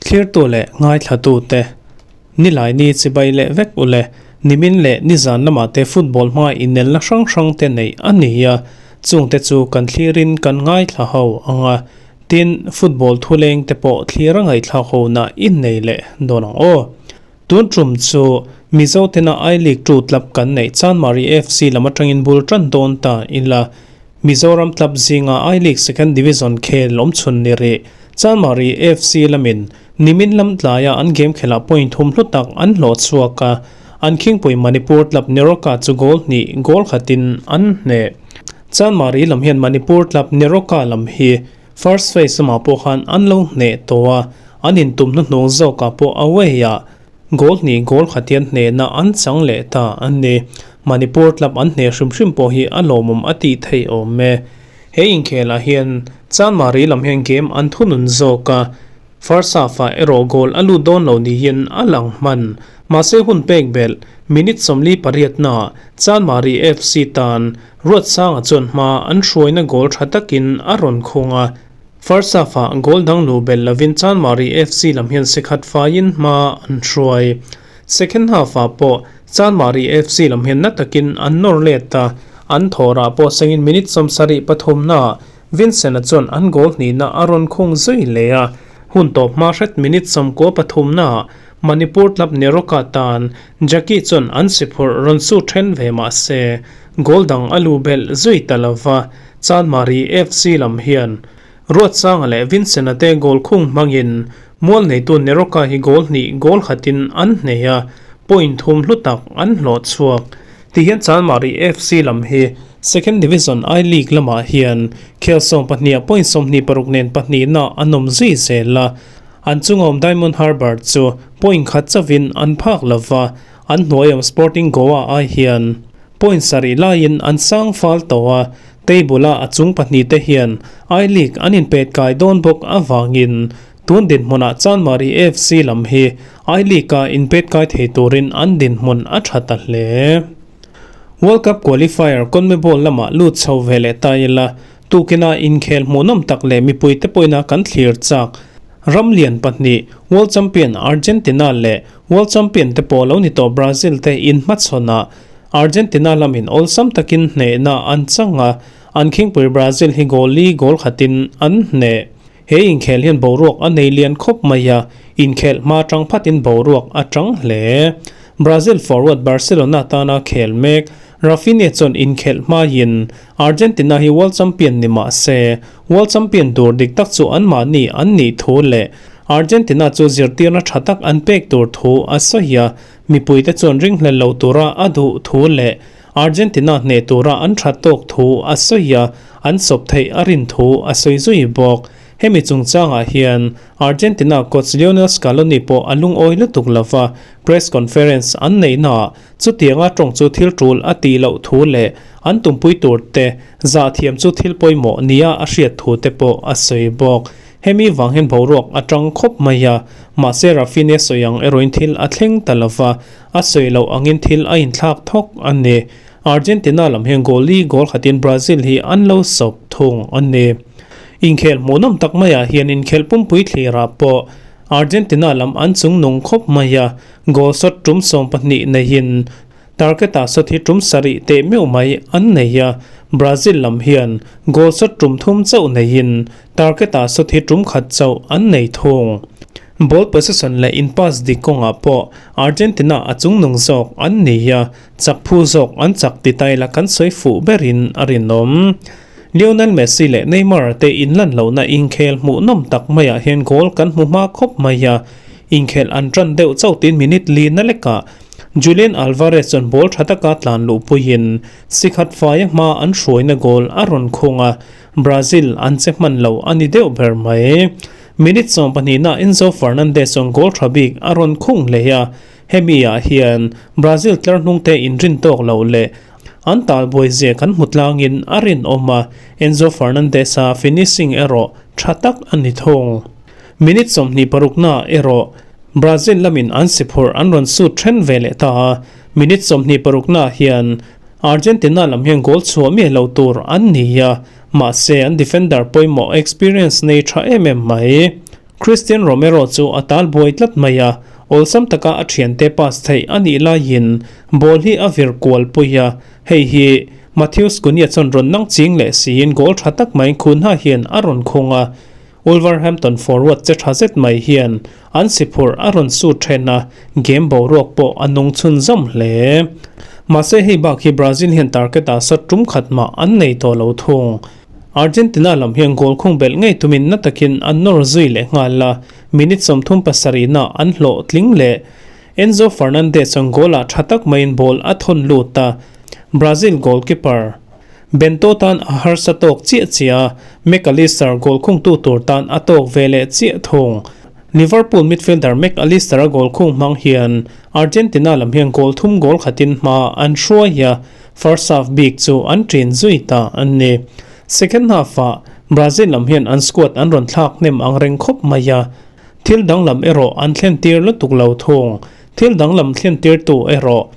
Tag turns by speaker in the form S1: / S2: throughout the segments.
S1: Thlirtu leh ngaithlatute, Nilaini chibai leh vek u le, nimin leh nizan lamah te football hmaa inelna hrang hrang te neih a ni a, chungte chu kan thlirin kan ngaithla ho ang a, tin, football thuleng te pawh thlir a ngaihthlak ho na innei leh dawn ang aw. Tun tum chu Mizo tena I-League 2 club kan neih Chanmari FC lam atangin bul tan dawn ta ila. Mizoram club zinga I-League Second Division khel awm chhun ni rih. Chanmari FC lamin nimin lam tlaia an game khelah point thum hlu tak an hlawh chhuak a, an khingpui Manipur club NEROCA chu goal hnih goal khatin an hneh. Chanmari lam hian Manipur club NEROCA lam hi First phase lamah pawh khan an lo hneh tawh a, an intum hnuhnung zawkah pawh away-ah goal hnih goal khat hian hnehna an chang leh ta a ni. Manipur club an hneh hrim hrim pawh hi a lawmawm a tih theih awm e. He inkhelah hian Chanmari lam hian game an thunun zawk a, first half-ah erawh goal a lut dawn lo niin a lang hman. Mahse hun pek belh minute 48-naah Chanmari FC tan Ruatsanga chuan hma an hruaina goal tha takin a rawn khung a, first half-ah goal dang luh belh lovin Chanmari FC lam hian sikhat faiin hma an hruai. Second half-ah pawh Chanmari FC lam hian na takin an nawr let a, an thawrah pawh sengin minute 73 naah Vincent-a chuan an goal hnihna a rawn khung zui leh a, hun tawp hma hret minute 93 naah Manipur club NEROCA tan Jackie chuan an si phurh rawn su then ve mah se, goal dang a lu belh zui ta lo va, Chanmari FC lam hian Ruatsanga leh Vincent-a te goal khung hmangin mual neitu NEROCA hi goal hnih goal khatin an hnei a, point thum hlu tak an hlawh chhuak. Tihian Chanmari FC lam hi Second Division I League lamah hian khel 12 ah point 26 nen pahnihna an awm zui zel a, An chungawm Diamond Harbour chu point khat chauhin an phak lo va, an hnuaiawm Sporting Goa ai hian point sarih laiin an sang fal tawh a, table-a a chung pahnihte hian I-League an inpet kai dawn bawk avangin tun dinhmunah Chanmari FC lam hi I-League-a inpet kai thei turin an dinhmun a tha ta hle. World Cup qualifier CONMEBOL lamah lut chho ve leh ta ila, Tukina inkhel hmuhnawm tak leh mipuite pawhina kan thlir chak. Ram lian pahnih, World Champion Argentina leh World Champion te pawh lo ni tawh Brazil te inhmachhawnah Argentina lamin awlsam takin hnehna an chang a, an khingpui Brazil hi goal li goal khatin an hneh. He inkhel hian boruak a nei lian khawp mai a, inkhel hma tang phatin boruak a tang hle. Brazil forward Barcelona tana khel mek Rafinha chuan inkhelh hmaiin Argentina hi World Champion ni mah se, World Champion tur dik tak chu anmahni an nih thu leh Argentina chu zirtirna tha tak an pek tur thu a sawi a, mipuite chuan ringhlel lo tura a duh thu leh Argentina hneh tura an that tawk thu a sawi a, an sawp theih a rin thu a sawi zui bawk. Hemi chungchangah hian Argentina coach Lionel Scaloni pawh a lungawi lutuk lova, press conference an neihnaah Chutianga tawng chu thil tul a tih loh thu leh an tumpui tur te zah thiam chu thil pawimawh nia a hriat thu te pawh a sawi bawk. Hemi vang hian boruak a tang khawp mai a, mahse Rafinha sawi ang erawhin thil a thleng ta lo va, a sawi loh angin thil a inthlak thawk a ni. Argentina lam hian goal li goal khatin Brazil hi an lo sawp thung a ni. Inkhel hmuhnawm tak maiah hian inkhel pumpui thlirah pawh Argentina lam an chungnung khawp mai a, Goal shot tum 12 neihin target-ah shot hi tum sarih teh meuh mai an nei a, Brazil lam hian goal shot tum thum chauh neihin target-ah shot hi tum khat chauh an nei thung. Ball possession leh in pass dik kawngah pawh Argentina a chungnung zawk an ni a, chak phu zawk an chak ti ta ila kan sawi fuh berin a rinawm. Lionel Messi leh Neymar te inlan lohna inkhel hmuhnawm tak maiah hian goal kan hmu hma khawp mai a, Inkhelh an tan deuh chauh tin minute li na lekah Julian Alvarez chuan ball tha taka tlan luh puiin sikhat faia hma an hruaina goal a rawn khung a, Brazil an che hman lo a ni deuh ber mai. Minute 12 na Enzo Fernandez chuan goal tha bik a rawn khung hlei a, hemi ah hian Brazil tlar hnungte inrin tawk loh leh an talbuai zia kan hmu tlangin a rinawm a, Enzo Fernandez-a finishing erawh tha tak a ni thung. Minute 26 na erawh Brazil lamin an si phurh an rawn sut then ve leh ta a, minute 26 na hian Argentina lam hian goal chhuah miah lo tur an ni a, mahse an defender pawimawh experience nei tha em em mai. Cristian Romero chu a tal buai tlat mai a, awlsam taka a thiante pass theih a nih laiin ball hi a vir kual pui a, hei hi Matheus Cunha chuan rawn nang ching leh siin goal tha tak mai Cunha hian a rawn khung a, Wolverhampton forward che tha zet mai hian an si phurh a rawn sut then a, game boruak pawh a nung chhunzawm hle. Mahse hei bak hi Brazil hian target ah shot tum khat mah an nei tawh lo thung. Argentina lam hian goal khung belh ngei tumin na takin an nawr zui leh nghal a, minute 37 na an hlawh tling leh. Enzo Fernandez chuan goal ah tha tak maiin ball a thawn lut a, Brazil goalkeeper Bento tan a harsa tawk chiah chiah a, Mac Allister goal khungtu tur tan a tawk ve leh chiah thung. Liverpool midfielder Mac Allister-a goal khung hmang hian Argentina lam hian goal thum goal khatin hma an hruai a, first half bik chu an ṭin zui ta a ni. Second half-ah Brazil lam hian an squad an rawn thlak hnem ang reng khawp mai a, thil danglam erawh an thlentir lutuk lo thung. Thil danglam thlentirtu erawh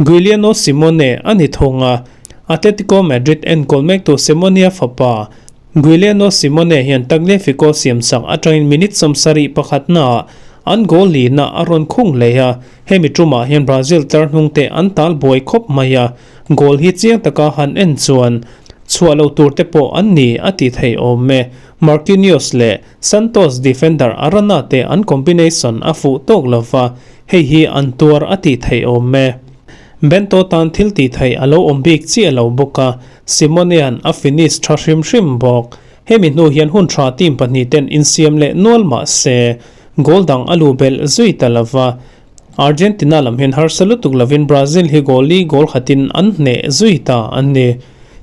S1: Giuliano Simeone a ni thung a, Atletico Madrid enkawl mektu Simeone-a fapa Giuliano Simeone hian Tagliafico siamsak atangin minute 71 naah an goal lina a rawn khung leh a, hemi tumah hian Brazil tlar hnungte an tal buai khawp mai a, goal hi chiang taka han en chuan chhuah lo tur te pawh an ni a ti thei awm e. Marquinhos leh Santos defender Arana te an combination a fuh tawk lova, hei hi an tuar a tih theih awm e. Bento tan thil tih theih a lo awm bik chiah lo bawk a, Simonean a finish tha hrim hrim bawk. Hemi hnu hian hun tha team pahnih ten insiam leh nual mah se, goal dang a lu belh zui ta lova. Argentina lam hian harsa lutuk lovin Brazil hi goal li goal khatin an hneh zui ta a ni.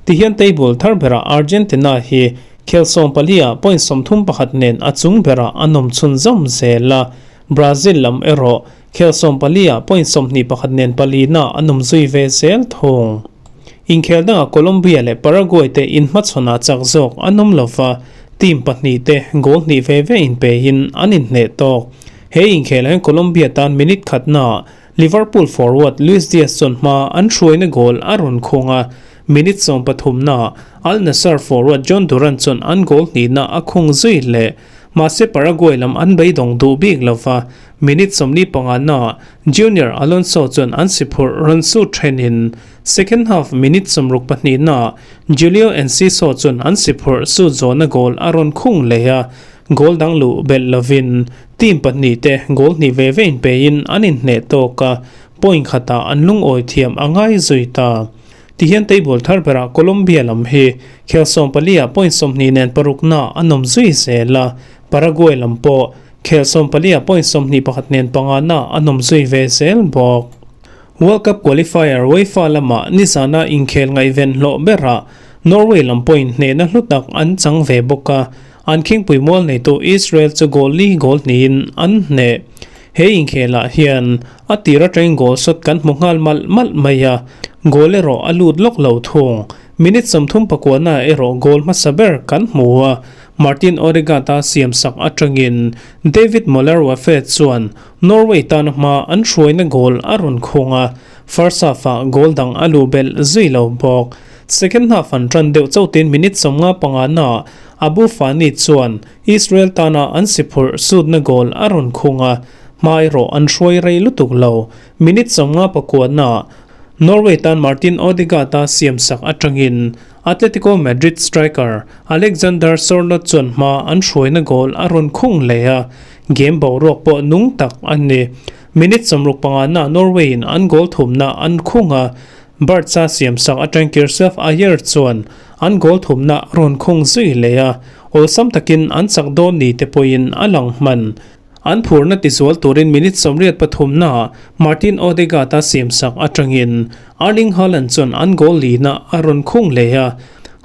S1: Tihian table thar berah Argentina hi khel 14 ah point 31 nen a chung berah a nawm chhunzawm zel a, Brazil lam erawh khel 14 ah point 21 nen palina a nawm zui ve zel thung. Inkhel dangah Colombia leh Paraguay te inhmachhawnah chak zawk an awm lova, team pahnih te goal hnih ve ve inpehin an inhneh tawk. He inkhelah hian Colombia tan minute khatnaah Liverpool forward Luis Diaz chuan hma an hruaina goal a rawn khung a, minute 13naah Al Nassr forward Jhon Duran chuan an goal hnihna a khung zui leh. Mahse Paraguay lam an beidawng duh bik lova, minute 45naah Junior Alonso chuan an si phurh rawn sut thenin second half minute 62naah Julio Enciso chuan an si phurh sut zawhna goal a rawn khung leh a, Goal dang luh belh lovin team pahnih te goal hnih ve ve inpeiin an inhneh tawk a, point khatah an lungawi thiam a ngai zui ta. Tihian table thar berah Colombia lam hi khel 14 ah point 20 nen parukna an awm zui zel a, Paraguay lam pawh khel 14 ah point 21 nen pangana an awm zui ve zel bawk. World Cup qualifier UEFA lamah nizana inkhel ngaihven hlawh berah Norway lam pawhin hnehna hlu tak an chang ve bawk a, An khingpui mual neitu Israel chu goal li goal hnihin an hneh. He inkhelah hian a tir atangin goal shot kan hmu nghal malh malh mai a, goal erawh a lut lawk lo thung. Minute 39 ah erawh goal hmasa ber kan hmu a, Martin Odegaard-a siamsak atangin David Moller Wafe chuan Norway tana hma an hruaina goal a rawn khung a, first half-ah goal dang a luh belh zui lo bawk. Second half an tan deuh chauhtin minute 55 naah Abu Fani chuan Israel tana an si phurh sutna goal a rawn khung a, hma erawh an hruai rei lutuk lo. Minute 59 naah Norway tan Martin Odegaard-a siamsak atangin Atletico Madrid striker Alexander Sorloth chuan hma an hruaina goal a rawn khung leh a, game boruak pawh nung tak a ni. Minute 65 naah Norway-in an goal thumna an khung a, Barca siamsak atang Kirsef Ayer chuan an goal thumna rawn khung zui leh a, awlsam takin an chak dawn ni te pawhin a lang hman. An phurna tizual turin minute 83 naah Martin Odegaard-a siamsak atangin Erling Haaland chuan an goal lina a rawn khung leh a,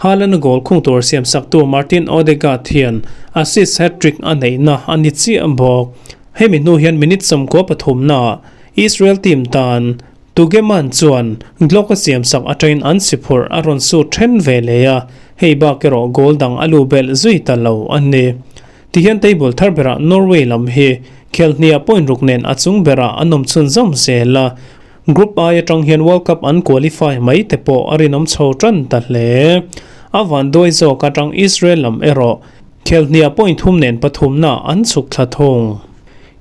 S1: Haaland-a goal khung tur siamsaktu Martin Odegaard hian assist hat-trick a neihna a ni chiah bawk. Hemi hnu hian minute 93 naah Israel team tan Tugeman chuan Glock a siamsak atangin an si phurh a rawn sut then ve leh a, hei bak erawh goal dang a lu belh zui ta lo a ni. Tihian table thar berah Norway lam hi khel hniah point ruk nen a chung berah an awm chhunzawm zel a. Group I atang hian World Cup an qualify mai te pawh a rinawm chho tan ta hle. A vanduai zawk atang Israel lam erawh khelhniah point thum nen pathumna an chhuk thla thung.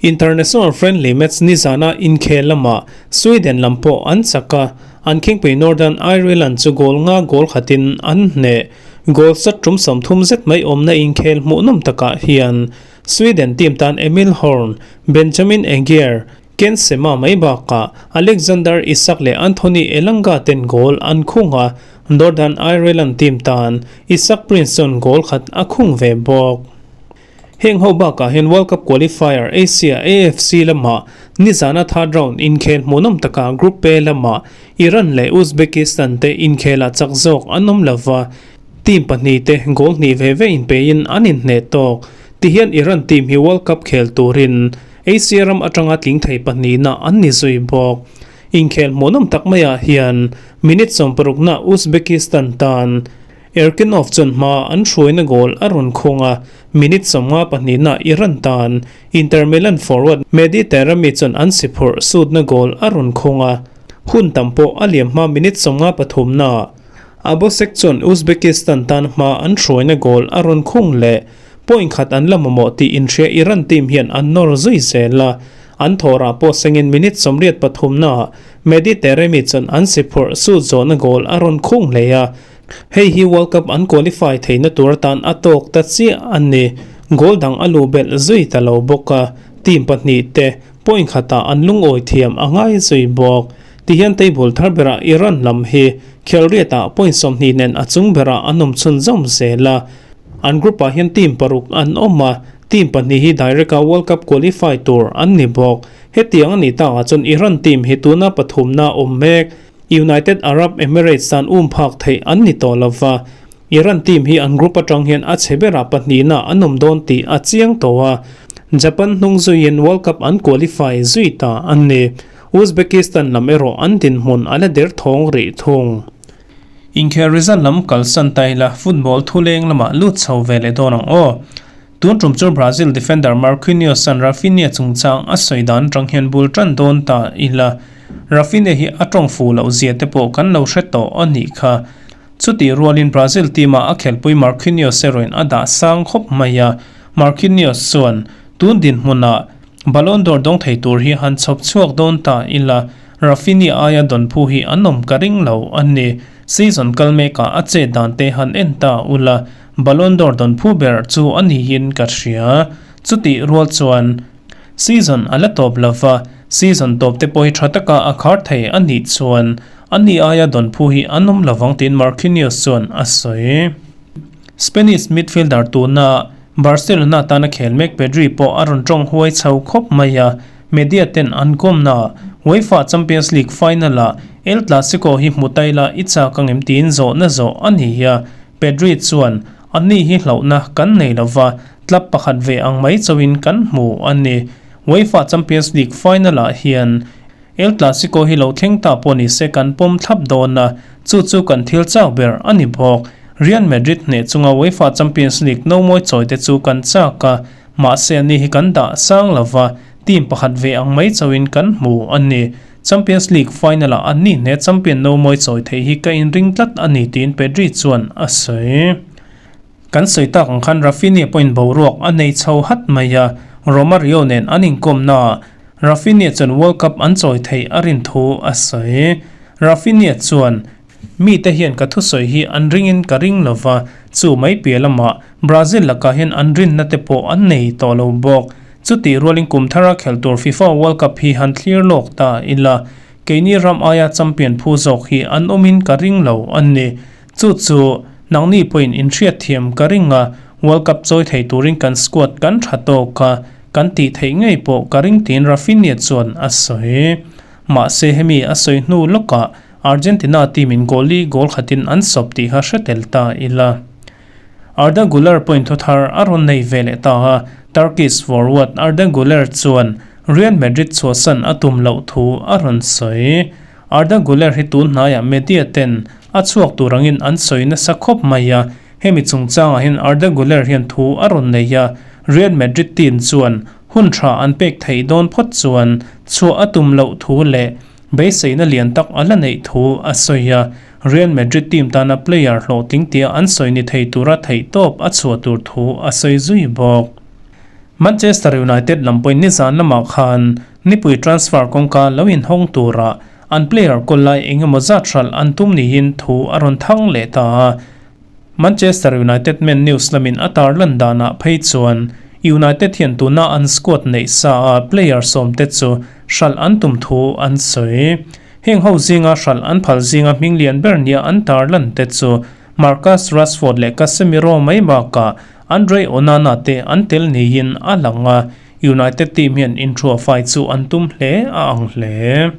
S1: International friendly match nizana inkhel lamah Sweden lam pawh an chak a, an khingpui Northern Ireland chu goal nga goal khatin an hneh. Goal sat tum 30 zet mai awmna inkhel hmuhnawm takah hian Sweden team tan Emil Horn, Benjamin Egier, Ken Sema mai bakah Alexander Isak leh Anthony Elanga ten goal an khung a, Northern Ireland team tan Isak Prince chuan goal khat a khung ve bawk. Heng ho bakah hian World Cup qualifier Asia AFC lamah nizana third round inkhel hmuhnawm takah Group A lamah Iran leh Uzbekistan te inkhelah chak zawk an awm lova, team pahnih te goal hnih ve ve inpeiin an inhneh tawk. Tihian Iran team hi World Cup khel turin Asia ram atanga tling thei pahnihna an ni zui bawk. Inkhel hmuhnawm tak maiah hian minute 60na Uzbekistan tan Erkinov chuan hma an hruaina goal a rawn khung a, minute 52na Iran tan Inter Milan forward Mehdi Taremi chuan an si phurh sutna goal a rawn khung a, hun tam pawh a liam hma minute 53na Abosek chuan Uzbekistan tan hma an hruaina goal a rawn khung leh. Point khat an la mamawh tih inhria Iran team hian an nawr zui zel a, an thawrah pawh sengin minute 83na Mehdi Taremi chuan an si phurh sut zawhna goal a rawn khung hle a, hei hi World Cup an qualify theihna tur atan a tawk ta chiah a ni. Goal dang a luh belh zui ta lo bawk a, team pahnih te point khatah an lungawi thiam a ngai zui bawk. Tihian table thar berah Iran lam hi khelriatah point 20 nen a chung berah an awm chhunzawm zel a. An group ah hian team paruk an awm a, team pahnih hi direct a World Cup qualify tur an ni bawk. Hetiang a nih takah chuan Iran team hi tuna pathumna awm mek United Arab Emirates tan um phak theih an ni tawh lova. Iran team hi an group atang hian a chhe berah pahnihna an awm dawn tih a chiang tawh a, Japan hnung zuiin World Cup an qualify zui ta a ni. Uzbekistan lam erawh an dinhmun a la der thawng rih thung. Inkhel result lam kalsan ta ila football thuleng lamah lut chho ve leh dawn ang aw. Tun tum chu Brazil defender Marquinhos an Raphinha chungchang a sawi dan atang hian bul tan dawn ta ila. Raphinha hi a tawng fu loh zia te pawh kan lo hre tawh a nih kha. Chutih rualin Brazil team ah a khelpui Marquinhos erawhin a dah sang khawp mai a. Marquinhos chuan tun dinhmunah Ballon d'Or dawng thei tur hi han chhawp chhuak dawn ta ila Raphinha aia dawn phu hi an awm ka ring lo a ni. Season kal mekah a chet dan te han en ta ula, Ballon d'Or dawn phu ber chu a niin ka hria. Chutih rual chuan season a la tawp lova, season tawp te pawh hi tha taka a khar thei a nih chuan a ni aia dawn phu hi an awm lovang tiin Marquinhos chuan a sawi. Spanish midfielder tuna Barcelona tana khel mek Pedri pawh a rawn tawng huai chho khawp mai a, media ten an kawmna UEFA Champions League final ah El Clasico hi hmu taila i chak angem tiin zawhna zawh a ni a, Pedri chuan, Anni hi hlauhna kan nei lova, club pakhat ve ang mai chauhin kan hmu a ni. UEFA Champions League final ah hian El Clasico hi lo thleng ta pawh ni se kan pawm thlap dawn a, chu chu kan thil chak ber a ni bawk. Real Madrid hneh chunga UEFA Champions League no mawi chawi te chu kan chak a, mahse ani hi kan dah sang lova, team pakhat ve ang mai chauhin kan hmu a ni. Champions League final-ah anni hneh champion no mawi chawi theih hi ka inring tlat a ni tiin Pedri chuan a sawi. Kan sawi tak ang khan Raphinha pawhin boruak a nei chho hat mai a, Romario nen an inkawmnaah Raphinha chuan World Cup an chawi theih a rin thu a sawi. Raphinha chuan, Mite hian ka thusawi hi an ringin ka ring lo va, chu mai piah lamah Brazil lakah hian an rinna te pawh an nei tawh lo bawk. Chutih rualin kum thara khelh tur FIFA World Cup hi han thlir lawk ta ila, keini ram aia champion phu zawk hi an awmin ka ring lo a ni. Chu chu nangni pawhin inhriat thiam ka ring a, World Cup chawi thei turin kan squad kan tha tawk a, kan tih theih ngei pawh ka ring tiin Raphinha chuan a sawi. Mahse hemi a sawi hnu lawkah Argentina team in goal li goal khatin an sawp tih kha hre tel ta ila. Arda Guler pawhin thu thar a rawn nei ve leh ta a, Turkish forward Arda Guler chuan Real Madrid chhuahsan a tum loh thu a rawn sawi. Arda Guler hi tun hnaiah media ten a chhuak tur angin an sawi nasa khawp mai a, hemi chungchangah hian Arda Guler hian thu a rawn nei a, Real Madrid team chuan hun tha an pek theih dawn phawt chuan chhuah a tum loh thu leh Beiseina lian tak a la neih thu a sawi a, Real Madrid team tana player hlawhtling tia an sawi ni thei tura theihtawp a chhuah tur thu a sawi zui bawk. Manchester United lam pawhin nizan lamah khan nipui transfer kawngka lo inhawng tura an player kawl lai eng emaw zat hralh an tum niin thu a rawn thang leh ta a. Manchester United men news lamin a tarlan danah phei chuan United hian tuna an squad neih sa a player sawmte chu hralh an tum thu an sawi. Heng ho zinga hralh an phal zinga hming lian ber nia an tarlan te chu Marcus Rashford leh Casemiro mai bakah Andre Onana te an tel niin a lang a, United team hian inthuahfai chu an tum hle a ang hle.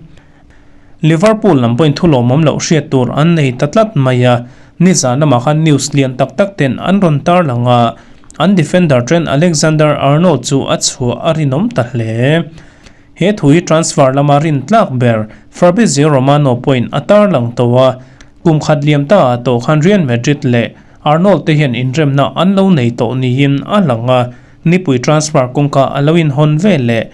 S1: Liverpool lam pawhin thu lawmawm loh hriat tur an nei ta tlat mai a, nizan lamah khan news lian tak tak ten an rawn tarlang a, an defender Trent Alexander-Arnold chu a chhuah a rinawm ta hle. He thu hi transfer lama rin tlak ber Fabrizio Romano pawhin a tarlang tawh a, kum khat liam ta ah tawh khan Real Madrid leh Arnold te hian inremna an lo nei tawh niin a lang a, nipui transfer kawngka a lo inhawn ve leh.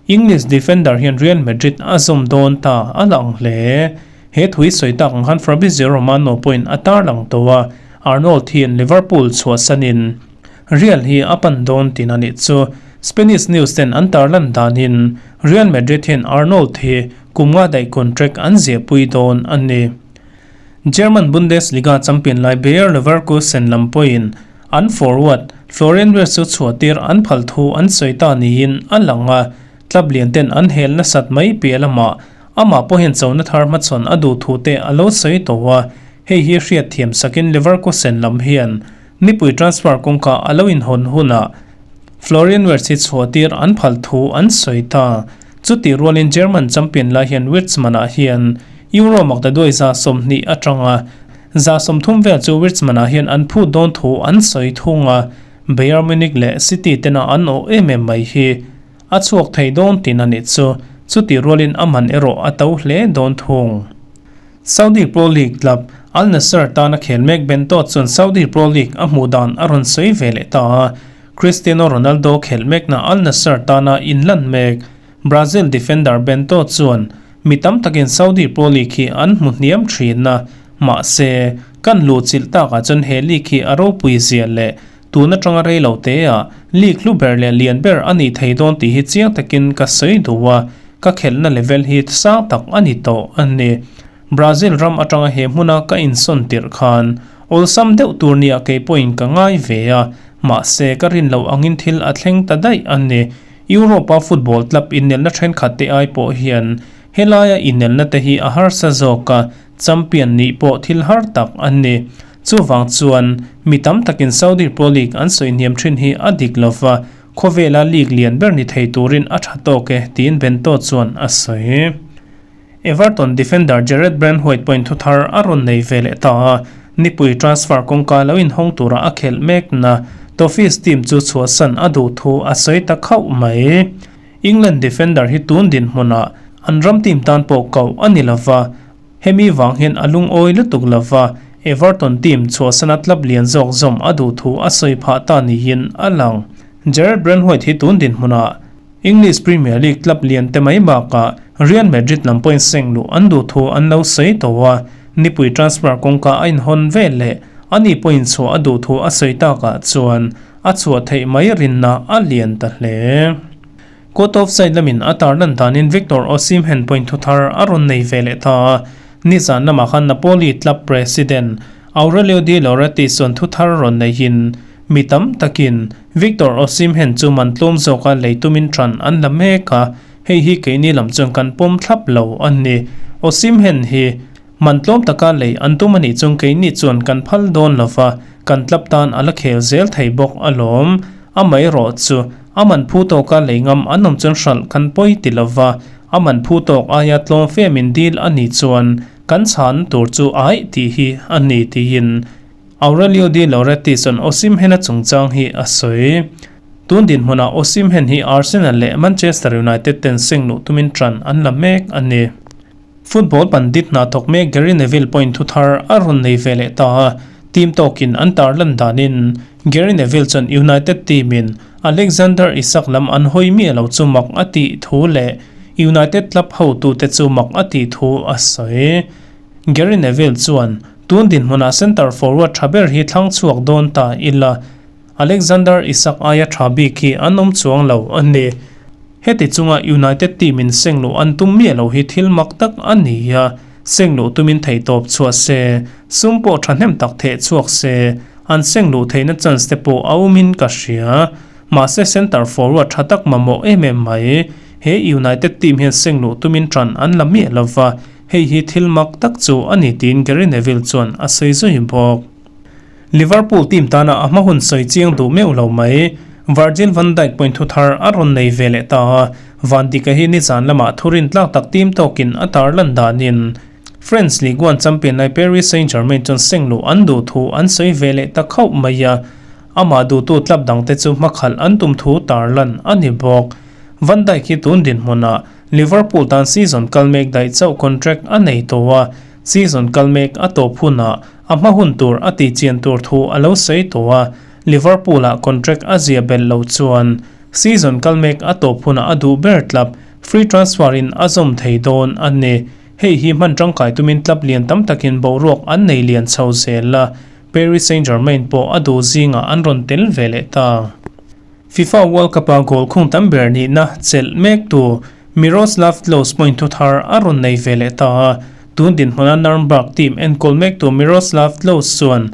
S1: English defender hian Real Madrid a zawm dawn ta a lang hle. He thui sawi tak ang khan Fabrizio Romano pawhin a tarlang tawh a, Arnold hian Liverpool chhuahsanin Real hi a pan dawn tin a nih chu. Spanish news ten an tarlan danin Real Madrid hian Arnold hi kum nga daih contract an ziahpui dawn a ni. German Bundesliga champion lai Bayer Leverkusen lam pawhin an forward Florian Wirtz chu chhuahtir an phal thu an sawi ta niin a lang a, club lian ten an hel nasat mai piah lamah amah pawhin chona thar hmachhawn a duh thu te a lo sawi tawh a, hei hi hriatthiam sakin Leverkusen lam hian nipui transfer kawngka a lo inhawn hunah Florian Wirtz hi chhuahtir an phal thu an sawi ta. Chutih rualin German champion lai hian Wirtz manah hian Euro maktaduai 20 atanga 30 vel chu Wirtz manah hian an phut dawn thu an sawi thung a, Bayern Munich leh City tena an awh em em mai hi a chhuak thei dawn tin a nih chu. Chutih rualin a man erawh a to hle dawn thung. Saudi Pro League club Al Nassr tana khel mek Bento chuan Saudi Pro League a hmuh dan a rawn sawi ve leh ta a, Cristiano Ronaldo khelh mekna Al Nassr tana inlan mek Brazil defender Bento chuan mi tam takin Saudi Pro League hi an hmu hniam thin a, mahse, kan luhchilh takah chuan he league hi a ropui zia leh tun atanga rei lo teah league hlu ber leh lian ber a nih thei dawn tih hi chiang takin ka sawi duh a, ka khelhna level hi sang tak a ni tawh a ni. Brazil ram atanga he hmuna ka insawn tirh khan awlsam deuh tur nia kei pawhin ka ngai ve a, mahse ka rin loh angin thil a thleng ta daih a ni. Europe-a football club inelna thenkhat te ai pawh hian helaia inelna te hi a harsa zawk a, champion nih pawh thil har tak a ni. Chuvang chuan mi tam takin Saudi Pro League an sawi hniam thin hi a dik lova, khawvela league lian ber ni thei turin a tha tawk e, tiin Bento chuan a sawi. Everton defender Jarrad Branthwaite pawhin thuthar a rawn nei ve leh ta a, nipui transfer kawngka lo inhawng tura a khelh mekna Toffees team chu chhuahsan a duh thu a sawi ta khauh mai. England defender hi tun dinhmunah an ram team tan pawh koh a ni lova, hemi vang hian a lungawi lutuk lova, Everton team chhuahsana club lian zawk zawm a duh thu a sawi phah ta niin a lang. Jarrad Branthwaite hi tun dinhmunah English Premier League club lian te mai bakah Real Madrid lam pawhin seng luh an duh thu an lo sawi tawh a, nipui transfer kawngka a inhawn vel leh ani pawhin chhuah a duh thu a sawi takah chuan a chhuah theih mai rinna a lian ta hle. Court of side lamin a tarlan danin Victor Osimhen pawhin thu thar a rawn nei ve leh ta a, nizan lamah khan Napoli club president Aurelio De Laurentiis chuan thu thar rawn neihin Mi tam takin Victor Osimhen chu man tlawm zawka lei tumin ṭan an la mek a, hei hi keini lam chuan kan pawm thlap lo a ni. Osimhen hi man tlawm taka lei an tum a nih chuan keini chuan kan phal dawn lo va, kan tlap tan a la khel zel thei bawk alawm. Amaherawh chu a man phu tawka lei ngam an awm chuan hralh kan pawi ti lo va, a man phu tawk aia tlawm femin dil a nih chuan kan chhan tur chu aih tih hi a ni tiin Aurelio De Laurentiis chuan Osimhen-a chungchang hi a sawi. Tun dinhmunah Osimhen hi Arsenal leh Manchester United ten seng luh tumin ṭan an la mek a ni. Football pandit hna thawk mek Gary Neville pawhin thu thar a rawn nei ve leh ta a, team tawkin an tarlan danin Gary Neville chuan United team-in Alexander Isak lam an hawi miah lo chu mak a tih thu leh United club hotute chu mak a tih thu a sawi. Gary Neville chuan, Tun dinhmunah centre forward tha ber hi thlang chhuak dawn ta ila, Alexander Isak aia tha bik hi an awm chuang lo a ni. Heti chunga United team in seng luh an tum miah lo hi thil mak tak a ni a, seng luh tumin theihtawp chhuah se, sum pawh thahnem tak theh chhuak se, an seng luh theihna chance te pawh a awmin ka hria. Mahse centre forward tha tak mamawh em em mai. He United team hian seng luh tumin tan an la miah lova, hei hi thil mak tak chu a ni tiin Gary Neville chuan a sawi zui bawk. Liverpool team tana a hma hun sawi chiang duh meuh lo mai. Virgil van Dijk point thu thar a rawn nei ve leh ta a, Van Dijk-a hi nizan lamah thurin tlak tak team tawkin a tar lan danin French Ligue 1 champion lai Paris Saint-Germain chuan seng luh an duh thu an sawi ve leh ta khauh mai a, amah duhtu club dangte chu hmakhalh an tum thu tar lan a ni bawk. Van Dijk hi tun dinhmunah Liverpool tan season kal mek daih chauh contract a nei tawh a, season kal mek a tawp hunah a hma hun tur a tih chian tur thu a lo sawi tawh a, Liverpool-ah contract a zia belh lo chuan season kal mek a tawp hunah a duh ber club free transfer in a zawm thei dawn a ni. Hei hi hman tangkai tumin club lian tam takin boruak an nei lian chho zel a, Paris Saint-Germain pawh a duh zingah an rawn tel ve leh ta. FIFA World Cup-a goal khung tam ber nihna chelh mektu Miroslav Klose point thu thar a rawn nei ve leh ta a, tun dinhmuna Nurnberg team enkawl mektu Miroslav Klose chuan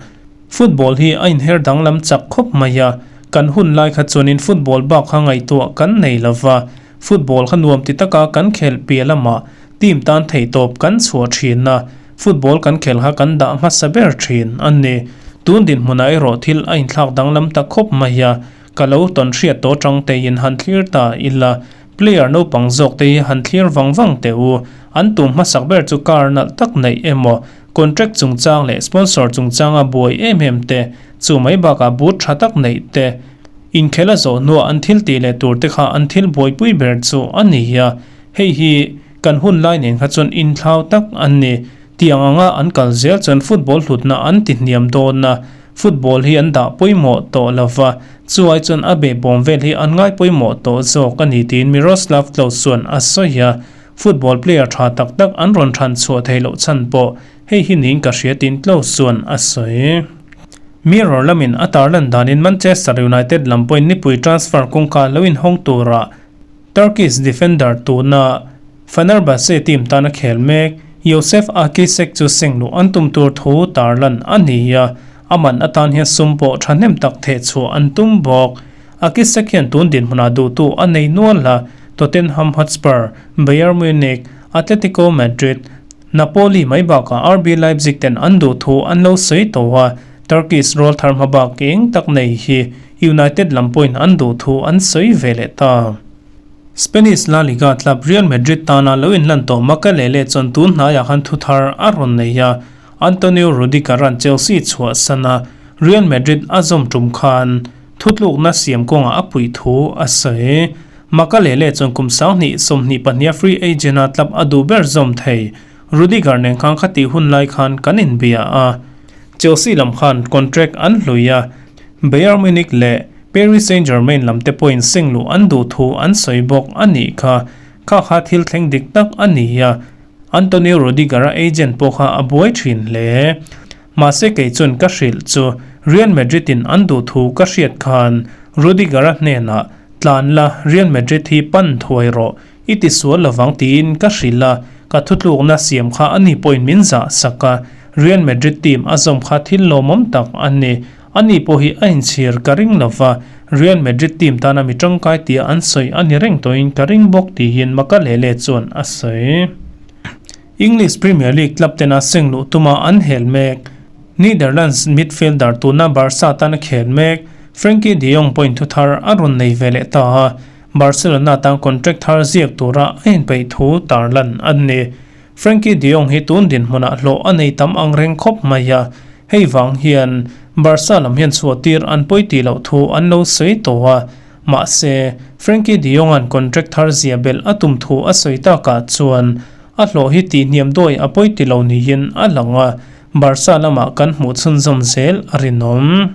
S1: football hi a inher danglam chak khawp mai a, kan hun lai kha chuanin football bak kha ngaihtuah kan nei lova, football kha nuam ti taka kan khelh piah lamah team tan theihtawp kan chhuah thin a, football kan khelh kha kan dah hmasa ber thin a ni. Tun dinhmunah erawh thil a inthlak danglam ta khawp mai a, ka lo tawn hriat tawh tang teiin han thlir ta ila, player naupang zawk te hi han thlir vang vang teh u, an tum hmasak ber chu car nalh tak neih emaw, contract chungchang leh sponsor chungchanga buai em em te, chu mai bakah boot tha tak neih te, inkhel a zawh hnuah an thil tih leh tur te kha an thil buaipui ber chu a ni a, hei hi kan hun lai nen kha chuan inthlau tak an ni. Tiang anga an kal zel chuan football hlutna an ti hniam dawn a, football hi an dah pawimawh tawh lo va, chuai chuan a behbawm vel hi an ngai pawimawh tawh zawk a ni tiin Miroslav Klose chuan a sawi a, football player tha tak tak an rawn than chhuah theih loh chhan pawh hei hi niin ka hria tiin Klose chuan a sawi. Mirror lamin a tarlan danin Manchester United lam pawhin nipui transfer kawngka lo inhawng tura Turkish defender tuna Fenerbahce team tana khel mek Yosef Akisek chu seng luh an tum tur thu tarlan a ni a, a man atan hian sum pawh thahnem tak theh chhuah an tum bawk. Akisek hian tun dinhmunah duhtu a nei nual a, Tottenham Hotspur, Bayern Munich, Atletico Madrid, Napoli mai bakah RB Leipzig ten an duh thu an lo sawi tawh a, Turkish rawlthar hmabak eng tak nei hi United lam pawhin an duh thu an sawi ve leh ta. Spanish La Liga club Real Madrid tana lo inlan tawh Makelele chuan tun hnaiah khan thu thar a rawn nei a, Antonio Rudiger-a'n Chelsea chhuahsan a, Real Madrid a zawm tum khan thutlukna siam kawngah a puih thu a sawi. Makelele chuan kum 20 22a free agent-a club a duh ber zawm thei Rudiger nen khan khatih hun lai khan kan inbia a, Chelsea lam khan contract an hlui a, Bayern Munich leh Paris Saint-Germain lam te pawhin seng luh an duh thu an sawi bawk a nih kha. Kha kha thil thleng dik tak a ni a, Antonio Rudiger-a agent pawh kha a buai thin hle. Mahse kei chuan ka hrilh chu Real Madrid-in an duh thu ka hriat khan Rudiger-a hnenah tlan la Real Madrid hi pan thuai rawh i ti sual lovang tiin ka hrilh a, ka thutlukna siam kha ani pawhin min zah sak a, Real Madrid team a zawm kha thil lawmawm tak a ni. Ani pawh hi a inchhir ka ring lova, Real Madrid team tana mi tangkai tia an sawi a ni reng tawhin ka ring bawk tiin Makalele chuan a sawi. English Premier League club tena seng luh tuma an hel mek. Netherlands midfielder tuna Barca tana khel mek Frenkie de Jong pawhin thu thar a rawn nei ve leh ta a, Barcelona tan contract thar ziak tura a inpeih thu tarlan a ni. Frenkie de Jong hi tun dinhmunah hlawh a nei tam ang reng khawp mai a, hei vang hian Barca lam hian chhuah tir an pawi tih loh thu an lo sawi tawh a, mahse Frenkie de Jong-a'n contract thar zia belh a tum thu a sawi takah chuan a hlawh hi tihhniam dawi a pawi ti lo niin a lang a, Barca lamah kan hmuh chhunzawm zel a rinawm.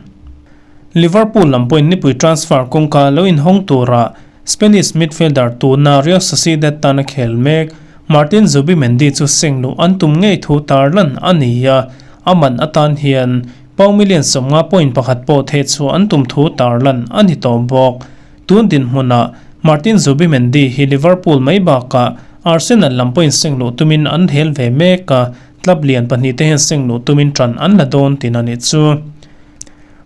S1: Liverpool lam pawhin nipui transfer kawngka lo inhawng tura. Spanish midfielder tuna Real Sociedad tana khel mek Martin Zubimendi chu seng luh an tum ngei thu tarlan a ni a, a man atan hian pound million 50.1 pawh theh chhuah an tum thu tarlan a ni tawh bawk. Tun dinhmunah Martin Zubimendi hi Liverpool mai bakah Arsenal lam pawhin seng luh tumin an hel ve mek a, club lian pahnih te hian seng luh tumin tan an la dawn tihna ni chu.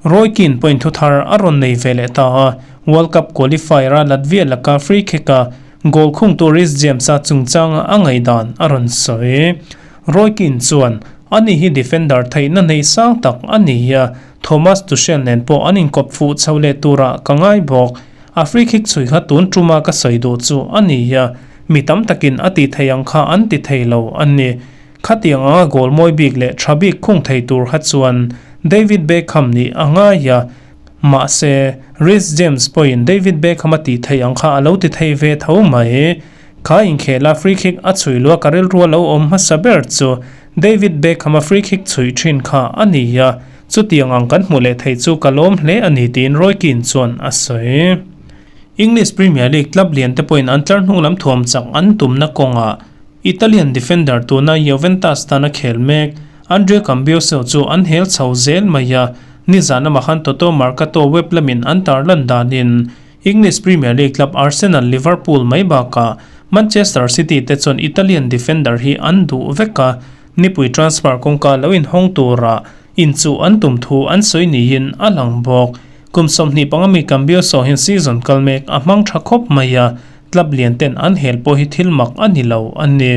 S1: Roy Keane pawhin thu thar a rawn nei ve leh ta a, World Cup qualifier-a Latvia laka free kick-a goal khungtu Reece James-a chungchanga a ngaihdan a rawn sawi. Roy Keane chuan, Ani hi defender theihna nei sang tak a ni a, Thomas Tuchel nen pawh an inkawp fuh chho leh turah ka ngai bawk. A free kick chhui kha tun tuma ka sawi duh chu a ni a, mi tam takin a tih theih ang kha an ti thei lo a ni. Khatiang anga goal mawi bik leh tha bik khung thei tur kha chuan David Beckham nih a ngai a, mahse Reece James pawhin David Beckham a tih theih ang kha a lo ti thei ve tho mai. Kha inkhela free kick a chhui lua ka rilru a lo awm hmasa ber chu David Beckham a free kick chhui thin kha a ni a, chutiang ang kan hmuh leh thei chu ka lawm hle a ni tiin Roy Keane chuan a sawi. English Premier League club lian te pawhin an tlar hnung lam thuam chak an tumna kawngah Italian defender tuna Juventus tana khel mek Andrea Cambiaso chu an hel chho zel mai a, nizan lamah khan Toto Mercato web lamin an tarlan danin English Premier League club Arsenal, Liverpool mai bakah Manchester City te chuan Italian defender hi an duh vek a, nipui transfer kawngka lo inhawng tura inchuh an tum thu an sawi niin a lang bawk. Kum 25 mi Cambiaso hian season kal mek a hmang tha khawp mai a, club lian ten an hel pawh hi thil mak a ni lo a ni.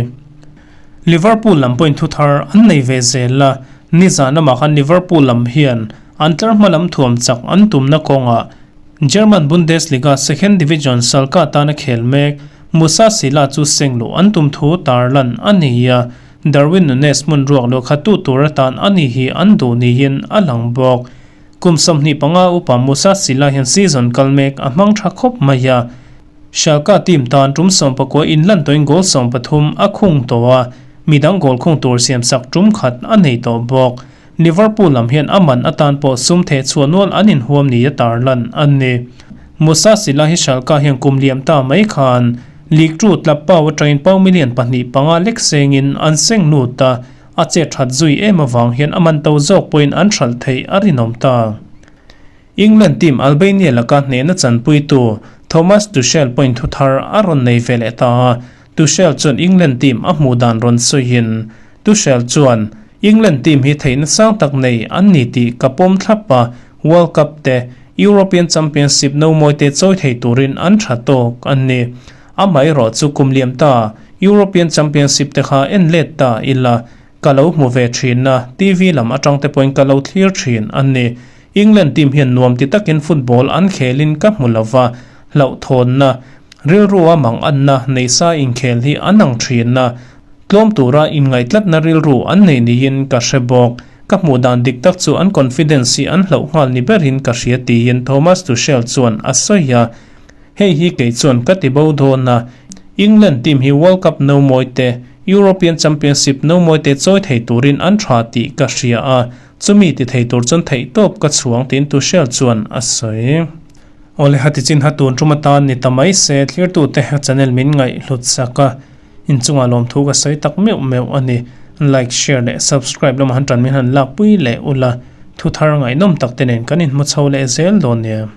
S1: Liverpool lam pawhin thu thar an nei ve zel a, nizan lamah khan Liverpool lam hian an tlar hma lam thuam chak an tumna kawngah German Bundesliga second division Schalke tana khel mek Musa Sylla chu seng luh an tum thu tarlan a ni a, Darwin Nunez hmun ruak luh kha tu tur atan a ni hi an duh niin a lang bawk. Kum 25 upa Musa Sylla hian season kal mek a hmang tha khawp mai a, Schalke team tan tum 19 inlan tawhin goal 13 a khung tawh a, midang goal khung tur siamsak tum khat a nei tawh bawk. Liverpool lam hian a man atan pawh sum theh chhuah nual an inhuam ni a tarlan a ni. Musa Sylla hi Schalke hian kum liam ta mai khan League Two club pau atangin pau million 2.5 lek sengin an seng lut a, a chet that zui em avang hian a man to zawk pawhin an hralh theih a rinawm ta. England team Albania laka hnehna chanpuitu Thomas Tuchel pawhin thu thar a rawn nei ve leh ta a, Tuchel chuan England team a hmuh dan rawn sawiin, Tuchel chuan, England team hi theihna sang tak nei an ni tih ka pawm thlap a, World Cup te, European Championship no mawi te chawi thei turin an tha tawk an ni. Amaherawh chu kum liam ta European Championship te kha en let ta ila, ka lo hmu ve thin a, TV lam atang te pawhin ka lo thlir thin an ni. England team hian nuam ti takin football an khelin ka hmu lova, hlauhthawnna, rilrua mang anna neisa inkhel hi an ang thin a, tlawm tura inngaih-tlatna rilru an nei niin ka hre bawk. Ka hmuh dan dik tak chu an confidence hi an hlauh nghal ni berin ka hria tiin Thomas Tuchel chuan a sawi a. Hei hi kei chuan ka ti bo dawn a, England team hi World Cup no mawi te, European Championship no mawi te chawi thei turin an tha tih ka hria a, chumi ti thei tur chuan theihtawp ka chhuang tiin Tuchel chuan a sawi. Awle hati chin ha tun tum atan ni ta mai se thlirtute channel min ngaih hlut sak a, inchungah lawmthu ka sawi tak meuh meuh a ni. Like, share leh subscribe lamah han tan min han lakpui leh ula, thu thar ngaihnawm tak te nen kan inhmu chho leh zel dawn nia.